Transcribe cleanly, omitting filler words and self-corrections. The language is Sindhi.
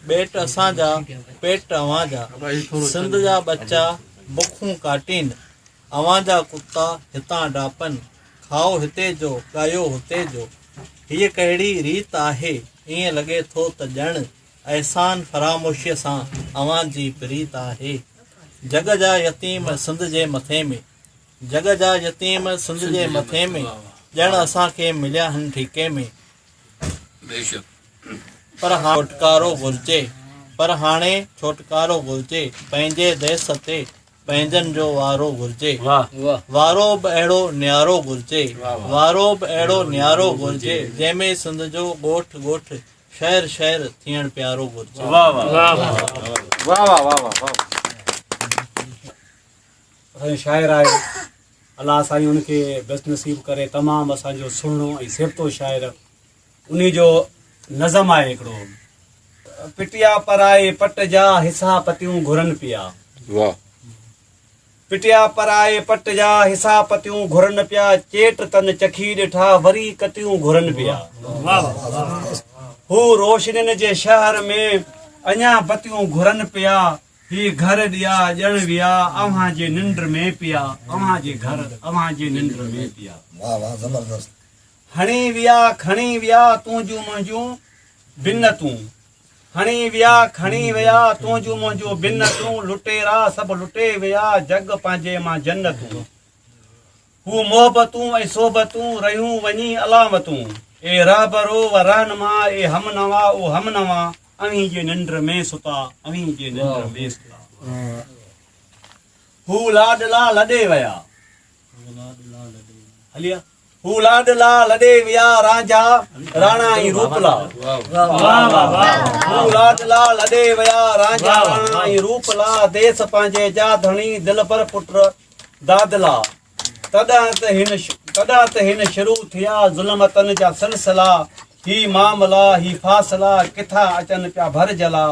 ٻيٽ اسان جا، پيٽ اوهان جا. سنڌ جا ٻچا بکون ڪاٽين، اوهان جا ڪتا هتان ڊاپن. کائو هتي جو، ڳايو هتي جو. هيء ڪهڙي ريت آهي، ائين لڳي ٿو ته ڄڻ احسان فراموشيء سان اوهان جي پريت آهي. جڳ جا يتيم سنڌ جي مٿي ۾. جڳ جا يتيم سنڌ جي مٿي ۾، ڄڻ اسان کي مليا هن ٺيڪي ۾. پر هاڻي ڇوٽڪارو گهرجي، پر هاڻي ڇوٽڪارو گهرجي، پنهنجي ديس تي پنهنجن جو وارو گهرجي، وارو به اهڙو نيارو گهرجي، وارو به اهڙو نيارو گهرجي، جنهن ۾ سنڌ جو ڳوٺ ڳوٺ، شهر شهر ٿيڻ پيارو گهرجي. اسان جو شاعر آهي الله سائين ان کي بس نصيب ڪري تمام اسان جو سهڻو ۽ سيبتو شاعر انهي جو نظم آهي هڪڙو پٽيا پرائي پٽ جا حصا پتيون گهرن پيا واھ پٽيا پرائي پٽ جا حصا پتيون گهرن پيا چيٽ تن چکي ڏٺا وري ڪتيون گهرن پيا هو روشنين جي شهر ۾ اڃا بتيون گهرن پيا هي گهر ڏيئا ڄڻ ويا اوهان جي ننڊ ۾ پيا اوهان جي گهر اوهان جي ننڊ ۾ پيا. واه واه زبردست. هڻي ويا کڻي ويا تنهنجون منهنجون بنتون هڻي ويا کڻي ويا تنهنجون منهنجون بنتون لٽيرا سڀ لٽي ويا جڳ پنهنجي مان جنتون هو محبتون ۽ صحبتون رهيون وڃي علامتون اي رهبرو و رهنما اي همنوا او همنوا اوهين جي ننڊ ۾ ستا اوهين جي ننڊ ۾ ستا هو لاڏلا لڏي ويا هليا هو لاڏلا لڏي ويا رانجها راڻا ۽ روپلا هو لاڏلا لڏي ويا رانجها راڻا ۽ روپلا ديس پنهنجي جا ڌڻي دلبر پٽ دادلا تڏهن ته هن تڏهن ته هن شروع ٿيا ظلم تن جا سلسلا هي معاملا هي فاصلا ڪٿان اچن پيا ڀر جلا.